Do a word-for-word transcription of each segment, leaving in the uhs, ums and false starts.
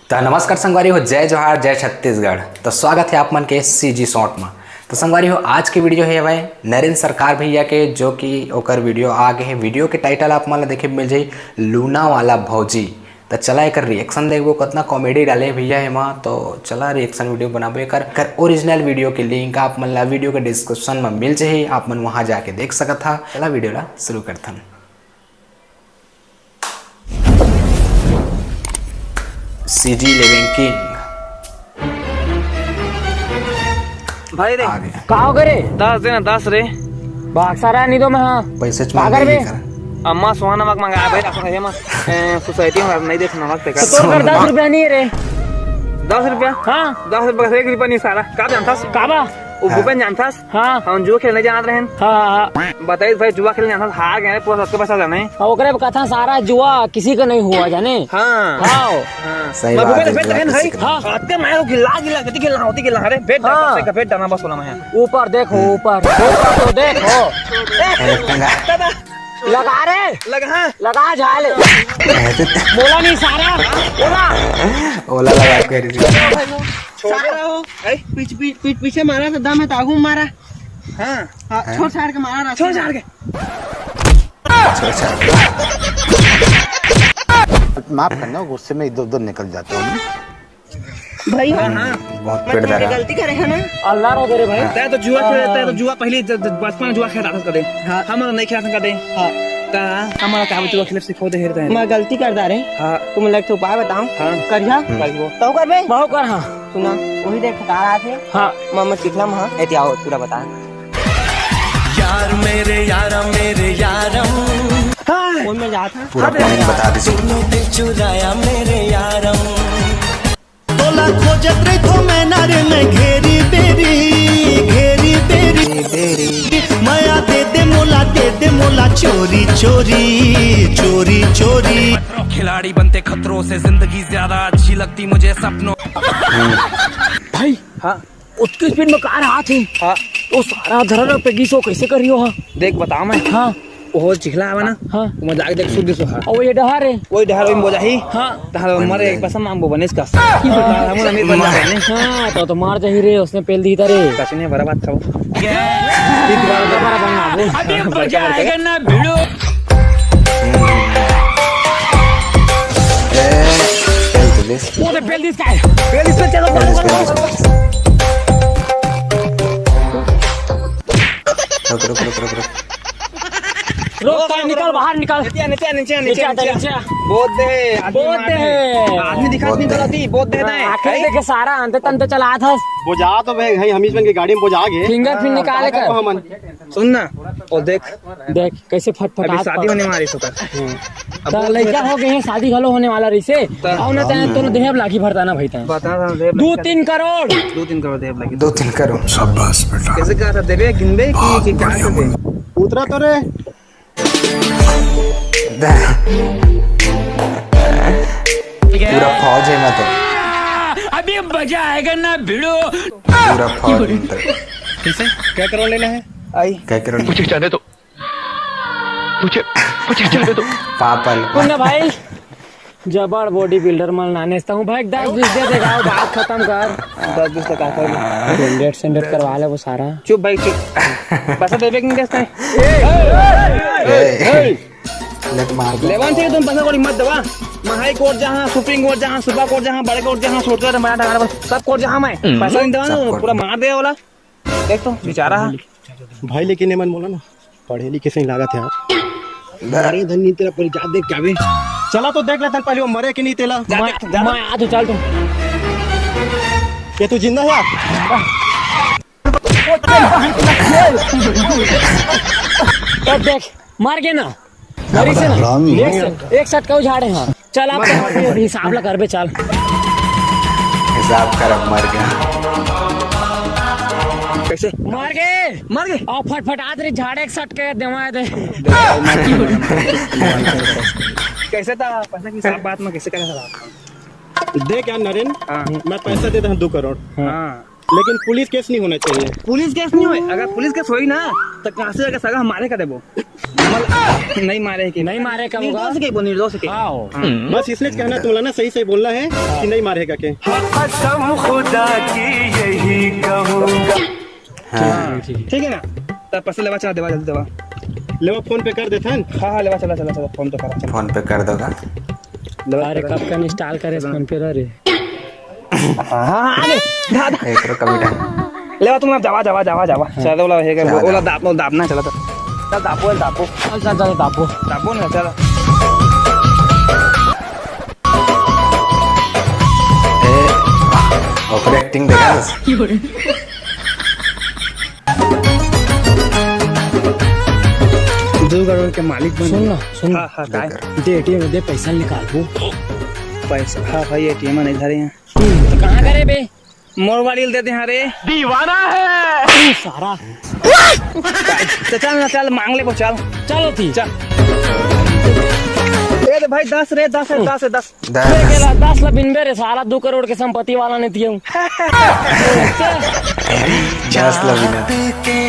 त नमस्कार संगवारी हो, जय जोहार, जय छत्तीसगढ़। त स्वागत हे आप मन के सीजी शॉर्ट म। त संगवारी हो, आज के वीडियो हे हवय नरेंद्र सरकार भैया के, जो कि ओकर वीडियो आ गे हे। वीडियो के टाइटल आप मन ल देखे मिल जाही, लूना वाला भौजी। त चला एकर रिएक्शन देखबो, कतना कॉमेडी डाले हे भैया एमा। तो चला रिएक्शन वीडियो बनाबो एकर। एकर ओरिजिनल वीडियो के लिंक आप मन ला वीडियो के डिस्क्रिप्शन म मिल जाही, आप मन वहां जाके देख सकत हा। चला वीडियो ला शुरू करथन। CG eleven king. भाई रे, आ गया। का हो गे रे? दस देना, दस रे। भाग सारा, नहीं तो मैं, हाँ। पैसे च का मांगे करबे? ही कर। अम्मा सोना नमक मंगाया भाई, राशन खाइए मत। ए, सोसाइटी में नहीं देख नमक पे तो तोर कर दस रुपया नहीं है रे। दस रुपया? हाँ। दस रुपया से एक रुपया नहीं सारा। का जानता? का बा? वो हाँ। भूपेन जानता? हाँ। हम जुआ खेलने जाना रहे। हाँ, हाँ, हाँ। बताइए भाई, जुआ खेलने जाना, हार गए, पूरा सबके पैसा जाने। हाँ, ओकरे कथा सारा जुआ किसी का नहीं हुआ जाने। हाँ। हाँ। हाँ। सही मैं बात भूपेन है, बैठ जुआ रहे हैं किसी भाई। का नहीं। हाँ। आते मैं वो गिल्ला, गिल्ला, गति गिल्ला, होती गिल्ला, अरे बैठ जा, हाँ। बस एक बैठ जाना, बस बोला मैं। ऊपर देखो, ऊपर, ऊपर तो देखो। अरे टंगा। दादा। लगा रे। लगा। लगा झाल। ऐसे बोला नहीं सारा। बोला। ओला लगा के रही। छोड़। सारा हो। ऐ, पीछ-, पीछ-, पीछ-, पीछे मारा तो दम है तो आगू मारा। हाँ। हाँ, हैं? छोड़ छाड़ के मारा, छोड़ छाड़ के। अच्छा, अच्छा। माफ करना, गुस्से में इधर उधर निकल जाता हूँ। भाई हो। हाँ, हाँ। बहुत मत पेट दर्द। गलती करे है ना। अल्लाह रो दे रे भाई। तै तो जुआ खेले, तै तो जुआ पहले ज-, ज-, बचपन में जुआ खेला था कदे। हाँ। हम नहीं खेला था कदे। हाँ। ता हमारा का जुआ खेले सिखो दे हेरते हैं। मैं गलती कर दा रे। हाँ। तुम लोग तो उपाय बताओ। हाँ। करिया? हम्म। करियो। तो कर बे। बहु कर हाँ। सुना, वही देख ठिकाना आथे। हाँ। मम्मा चिखला में हाँ। एती आओ, पूरा बता। यार मेरे यारा, मेरे यारम। हाँ। कौन में जात है? पूरा हाँ, प्लानिंग बता दी। तूने दिल चुराया मेरे यारम। तोला खोजत रहिथों मैं नारे में घेरी बेरी, घेरी बेरी। मया दे दे मोला, दे दे मोला चोरी, चोरी, चोरी, चोरी। खिलाड़ी बनते खतरों से, जिंदगी ज्यादा अच्छी लगती मुझे सपनों। भाई, हाँ। उतकी स्पीड में कार आत हे। हाँ। तो सारा धरा पे गिसो कैसे करियो? हाँ। देख बता मैं। हाँ। वो चिखला हवे ना? हाँ। वो जाके देख शुद्ध सो है। और ये डहार है। वही डहार वही बोझा ही। हाँ। तहां मरे एक पसंद नाम वो बनेस का। हम अमीर बन जाते हैं। हाँ, तो, तो मार जाही रे, उसने पेल दी था रे। कसने बड़ा बात खाओ। अभी मजा आएगा ना भिड़ो। ए, पेल दिस। वो तो पेल दिस का है। पेल दिस पे चलो, चलो, चलो। रुक, रुक, रुक, रुक, रुक। रोक, निकल, बाहर निकल। नीचे, नीचे, नीचे, नीचे, नीचे आ, नीचे आ। नीचे आ। बहुत दे, आदमी बहुत मार दे। दे। आदमी दिखा बहुत नहीं दे। गलती, बहुत दे दे। आखिर देखे सारा अंते तंते चला था। बोझा तो भाई, भाई, हम इस बन के गाड़ी में बोझा आ गए। फिंगर प्रिंट निकाले कर। हमन। सुन ना, वो देख। देख, कैसे फटफटात अभी शादी पड़। होने वाली है, सुपर। हाँ। अब तो बहुत लड़का हो गए हैं, शादी घलो होने वाला रही से। तो आओ ना, तैं तो देहब लागी भरता ना भाई, तैं। बता रहा हूँ, देहब दो लागी। तीन करोड़। दो तीन करोड़ देहब लागी। दो तीन करोड़। शाबाश बेटा। कैसे कहा था, देवे, गिनबे कि, कि कहाँ से देवे? उतरा तो रे। पूरा फौज है मैं तो। अभी मजा आएगा ना भिड़ो। पूरा फौज है मैं तो। कैसे? क्या करोड़ लेना है? आई। क्या करोड़? मुझे जाने दो। मुझे, मुझे जाने दो। पापल। कौन है भाई? जबर बॉडी बिल्डर मन लाने ता हूँ भाई, दस बीस दे देगा, बात खत्म कर। दस बीस तक आता है। जनरेट सेंडरेट करवा ले वो सारा। चुप भाई, चुप। पैसा देबे कि नहीं देता है? ए, ए, लेट मार दो। लेवन से तुम पैसा कोड़ी मत दवा। मैं हाई कोर्ट जहाँ, सुप्रीम कोर्ट जहाँ, सुपर कोर्ट जहाँ, बड़े कोर्ट जहाँ, छोटे कोर्ट, बड़ा कोर्ट, सब कोर्ट जहाँ मैं। पैसा नहीं देवा ना, सब कोर्ट। पूरा मार दे वाला। देख तो, बेचारा है। भाई, लेकिन ये मन बोला ना, पढ़े लिखे से ही लागत है यार। अरे धनी, तेरा परिचय देख क्या बे? चला तो देख लेते हैं पहले वो मरे कि नहीं तेला। जा, मैं, जा, जा। मैं आ तो चल तू। ये तू जिंदा है यार? ए, देख, मर गए ना। मरी से ना। हरामी। एक से, एक साथ क्यों झाड़े हैं? चल, आप तो हिसाब ला करबे, चल। हिसाब कर, अब मर गया। कैसे? मर गए। मर गए? आ, फटफटात रे, झाड़े एक सट के देवा दे। कैसे था? पैसा की हिसाब बात में कैसे करे था? देख यार नरेन, हाँ। मैं पैसा देता हूँ दो करोड़। हाँ। लेकिन पुलिस केस नहीं होना चाहिए। पुलिस केस नहीं होए, अगर पुलिस केस होई ना, तो कहाँ से जाके सगा हमारे का देबो? नहीं मारे के, नहीं मारे का होगा। निर्दोष के बोल, निर्दोष के। हाँ। बस इसने कहना, तुम ना सही सही बोलना है कि नहीं मारे का के। कसम खुदा की यही कहूँगा। हाँ। ठीक है ना? तब पैसे लेवा, चला देवा, जल्दी देवा। लेवा, फोन पे कर देथन। हाँ, हाँ, लेवा, चला, चला, चला, फोन पे करा, चला। फोन पे कर देगा। लेवा, अरे, चला। कब का इंस्टॉल करे फोन पे रे? हाँ, हाँ, हाँ, अरे, दादा। एक रुक, अभी टाइम। लेवा, तुम जावा, जावा, जावा, जावा। हाँ। चला, ओला, हे, चला, ओला, जावा। दाबो, दाबना, चला, चला। चल, दाबो, दाबो। चल, चल, चल, दाबो। दाबो ना, चला। ए, ओकर एक्टिंग देखा बस। दो करोड़ के मालिक बन सुन गए। ना, सुन ना। हाँ, हाँ, काय? दे एटीएम दे, पैसा निकालबो। पैसा? हाँ भाई, एटीएम नहीं धरे हैं। तो कहाँ करे बे? मोर वाली दे दे, हाँ रे। दीवाना है। सारा। तो चल ना, चल, मांग ले वो, चल। चलो थी। चल। ए दे भाई, दस रे, दस है, दस है, दस। दस। ले गेला, दस ला बिनबे रे साला, दो करोड़ के संपत्ति वाला नहीं दियो। दस ला बिना। के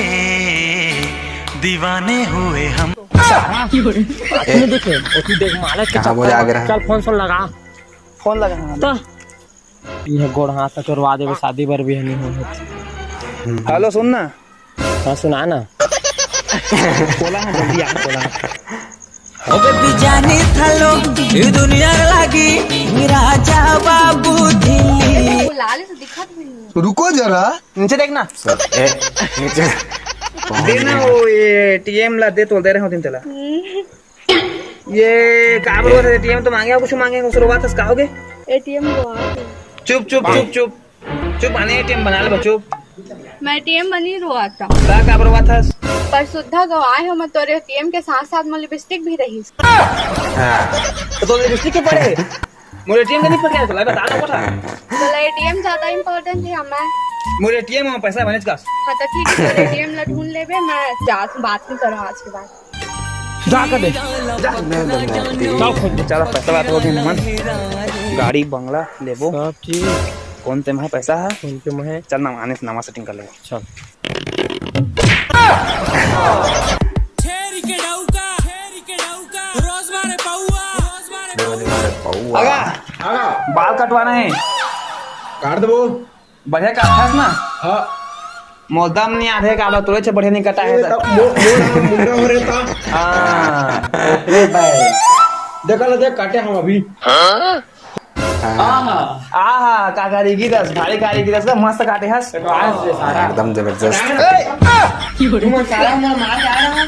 दीवाने हुए हम। साला। तूने देखे, वो तू देख, मालक के कहाँ वो चक्कर जाग में। रहा है? चल, फोन सोन लगा। फोन लगा। तो ये गोड़ हाथ ला चोरवा देबे, शादी बर भी नहीं होत। हेलो, सुन ना। हाँ, सुना ना। बोला हाँ, जल्दी आ, बोला। अबे बिजानी थालो, ये दुनिया लागी, राजा बाबू दिल्ली। वो लाल से दिखत भी नहीं। रुको जरा। नीचे देखना। ए, नीचे। देना वो एटीएम ला दे तो दे रहे हो दिन चला। ये का बोलत हे, एटीएम तो मांगे, कुछ मांगे, कुछ रोवाथस, का होगे? एटीएम रोवाथे। चुप, चुप, चुप, चुप। चुप, आने एटीएम बना ले, चुप। मैं एटीएम बनी रोवाथा। का, का रोवाथस? पर सुद्धा गवाए हो, मैं तोरे एटीएम के साथ साथ में लिपस्टिक भी रहीस। हाँ। तो, तो लिपस्टिक के पड़े? मोर एटीएम के नहीं पकड़ा, चला, बता ना, कोठा। बोला, एटीएम ज्यादा इंपॉर्टेंट है हमें। मोर एटीएम में पैसा बनेच का। हाँ, तो ठीक है, तो एटीएम ला ढूंढ लेबे, मैं जा, बात नहीं करो आज के बाद। जा कर दे। जा। मैं बंदा हूँ। जाओ खुद। चला, पैसा बात हो गया, मन। गाड़ी, बंगला लेबो। सब चीज। फोन पे में है पैसा है। फोन पे में है। चल ना, आने से नवा सेटिंग कर लेबो। चल। छेरी के डौका, छेरी के डौका, रोज मारे पौआ, रोज मारे पौआ। आगा, आगा। बाल कटवाना है। काट देबो। बढ़िया काटथस ना? हाँ। मोर दम नहीं आथे, काबर तोरे से बढ़िया नहीं कटा है ए, सर। तब मो-, मोर मुंडा हो रे ता। हाँ। ओकरे भाई। देखा ना, देख, काटे हम अभी। हाँ। आहा, आहा, का कारीगी दस, भारी कारीगी दस, मस्त काटे हस। तो आज से सारा। एकदम जबरदस्त। ए! तू मन सारा मन मार जा रहा है।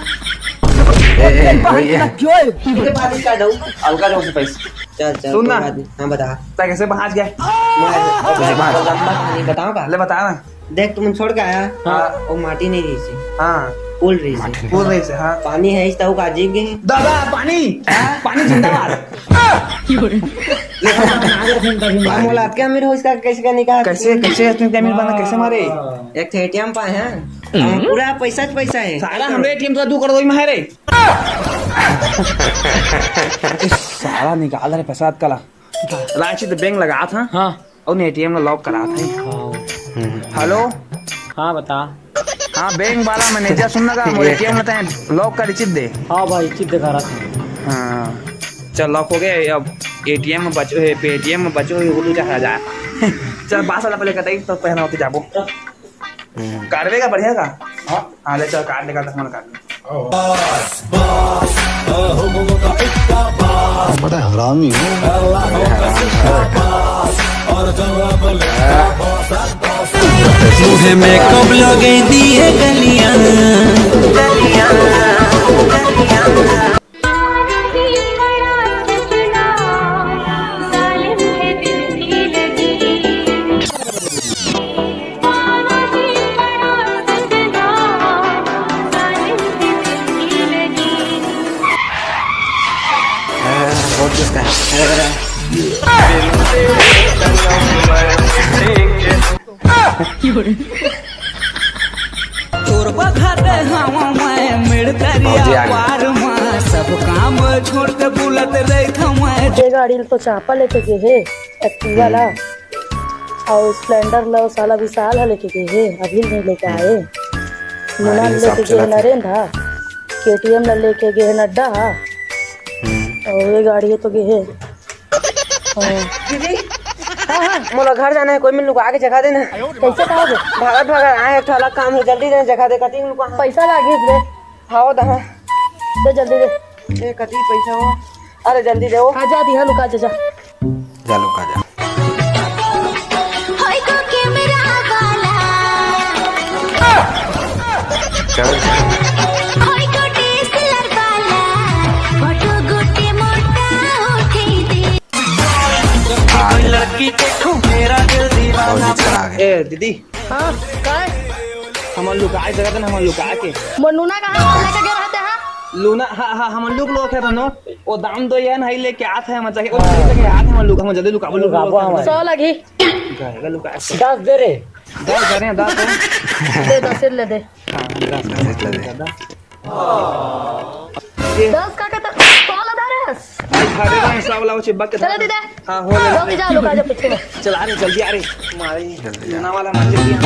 ए, ए, वही है। क्यों है? इनके पास इसका दो। हल्का दो से पैसे। चल, चल, सुन कोई ना। बात नहीं। हाँ, बता। तै कैसे पहुंच गया? मैं, तुझे बात। बताऊं का? ले बता ना। देख, तुम छोड़ के आया। हाँ। वो माटी नहीं रही थी। हाँ। फूल रही थी। फूल रही थी, हाँ। पानी है इस ताऊ का अजीब गए। दादा, पानी। हाँ? पानी जिंदाबाद। ले, हम अपना आगे से interview मार। मोला अतका अमीर हो, इसका कैसे का निकाल? कैसे, कैसे तुम अमीर बना, कैसे मारे? एक ठे एटीएम पाए हैं। हम्म। पूरा पैसा च पैसा है। सारा हमरे एटीएम तो दू करोड़ में है रे। सारा निकाल रहे पैसा अतका ला। रांची तो बैंक लगा था। हाँ। अउ एटीएम ला लॉक करा थे। हाँ। हेलो। हाँ, बता। हाँ, बैंक वाला मैनेजर, सुन ना का, मोर एटीएम ला तैं लॉक कर चित दे। हाँ भाई, चित दे करा था। हाँ। चल, लॉक हो गया। अब एटीएम में बचो है, पेटीएम में बचो है, वो दू चार हजार। चल, बात वाला पहले कटाई, तो पहना होते जाबो। हम्म। काटबे का बढ़िया का? हाँ। हाँ, ले चल, काट लेगा तो हमारा काट ले। बड़ा हरामी है। मुँह में कब लगे दिए गलियां, गलियां, गलियां। हाँ, बहुत किसका है। तोर बखत हवा मैं मिड़तरिया भौजी आ गई। पार मा, सब काम छोड़ के बुलत रहिथंव मैं। ये गाड़ी तो चापा लेके गे हे, एक्टिवा ला। अउ Splendor ला साला विशाल ह लेके गे हे, अभी नहीं लेके आए। लूना गाड़ी हिसाब लेके गे हे चलत हे। नरेंद्र ह, KTM ला लेके गे हे नड्डा ह, हम्म। अउ ये गाड़ी तो गे हे। हाँ। दीदी, हाँ, हाँ। मोला घर जाना हे, कोई में लुका के जगह देना। कैसे कहा बे? भागत भागत आए, एक ठो अलग काम हे, जल्दी दे, जगह दे, कति लुका। पैसा लागे बे। हाँ, दहा। दे जल्दी दे। ए, कति पैसा हो? अरे जल्दी दे वो। हाँ, जा दिहा लुका, जा, जा। जा लुका जा। होय गो camera वाला। चल। होय गो DSLR वाला। फोटो गोटे मोटा उठे दे। आ गए। लड़की देखो मेरा दिल दीवाना। फौजी चला गए। ए दीदी। हाँ, काय? हमन लुकाए जगह देना, हमन लुका के। मोर लूना कहाँ है? लेके गए रहते हैं? लूना, हाँ, हाँ, हमन लुक लो के रहनो। वो दाम दो ये नहीं लेके आते हैं, हम जाके, वो लेके आते हैं, हमन लुक, हमन जल्दी लुकाबो, लुक लो। सौ लगी। जाएगा लुका। दस दे रे। दस दे रहे हैं, दस है। दे, दस ले दे। हाँ, दस। दस ले दे। दस का कहता, सौ लगा रहे हैं। अरे, अरे, अरे, सौ लाओ, चिपक के चलो दीदा। हाँ, हो गया। लोग जा, लोग आ जा पीछे में। चला रे, जल्दी आ रे। मारे, जल्दी आ। लेना वाला मार जल्दी आ।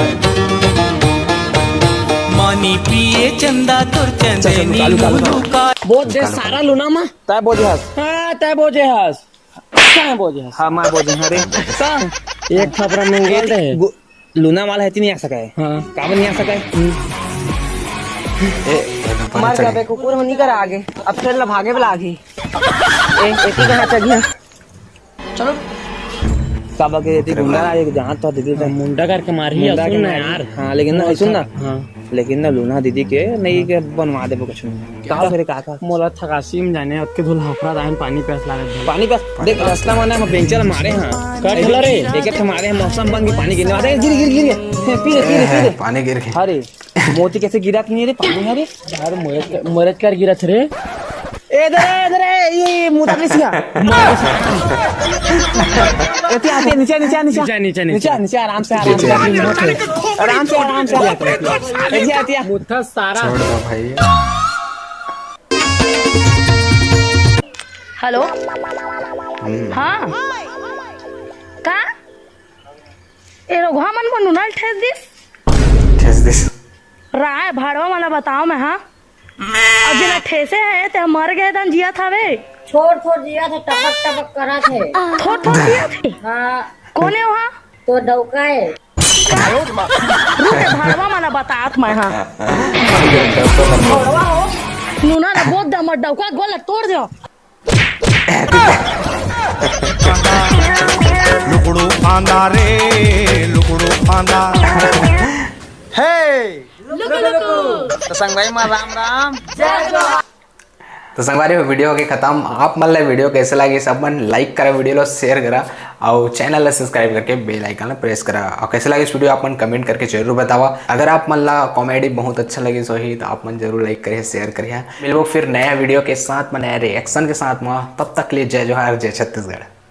मानी पिए चंदा तोर चंदे चल, चल, लुका, लुका, लुका। लुका। बोझ दे लुका, लुका। सारा लूना मा। तय बोझ हस। हाँ, तय बोझ हस। तय बोझ हस। हाँ, मैं बोझ हूँ, अरे। का? एक थपरा में गोल दे। गु-, लूना वाला है, नहीं आ सका है। हाँ। काबर नहीं आ सका है? ए, ए, मर पता जाबे, चले। कुकुर हो नहीं करा आगे। अब फिर ला भागे वाला आगे। ए, एती कहाँ चल गया? चलो। काबर के एती गुंडा आगे, जहाँ तो दीदी तो मुंडा करके मारी है, मुंडा सुन के ना मारी। यार। हाँ, लेकिन ना, सुन ना। हाँ। लेकिन ना, लूना दीदी के नहीं के बनवा देबो कुछ नहीं। का करे, का, का? मोला थकासी में जाने, ओतके धुल हफरा दायन पानी प्यास लागत है। पानी प्यास? देख, रास्ता माने हम बेंचल मारे हाँ। कट हला रे। एक, एक मारे हैं, मौसम बन के पानी गिरने वाला है। गिर, गिर, गिर, गिर। पी ले, पी ले, पी ले। पानी गिर गया। अरे, मोती कैसे गिरा थी नहीं रे, पानी है रे। यार, मोरत, मोरत कर गिरा थे रे। ए, इधर है, इधर है, ये मुतले सिया। ए, ती आते, नीचे, नीचे, नीचे। नीचे, नीचे, नीचे। नीचे, नीचे, आराम से, आराम से। नीचे। आराम से, आराम से। ए, ती आते, आ। मुत्था सारा। छोड़ दो भाई। हेलो। हम्म। हाँ। का? ए, रघुआ मन को नूना ल ठेस दिस? ठेस दिस। राय भाड़वा वाला बताओ मैं, हाँ? अब जेला ठेसे हे, ते मर गए दन जियत हवे। छोड़, छोड़ जियत हे, टपक, टपक करत हे। थोर, थोर जियत हे? हाँ। कोन हे वहाँ? तो डौका हे। रुक, भाड़वा वाला बतात मैं, हाँ। भाड़वा हो। नूना ला बोल दे, हमर डौका गोल ला तोड़ दे। लुकड़ू फांदा रे, लुकड़ू फांदा। हे! तो संगवारी मा राम राम। तो संगवारी हो, video के खत्म। आप मन ला video कैसे लगिस, सब मन like करा, video ला share करा, अउ channel ला subscribe करके bell icon ला press करा। अउ कैसे लगिस video, आप मन comment करके जरूर बतावा। अगर आप मन ला comedy बहुत अच्छा लगिस होही, तो आप मन जरूर like करिए, share करिए। मिलबो फिर नया video के साथ में, नया reaction के साथ में। तब तक के लिए जय जोहार, जय छत्तीसगढ़।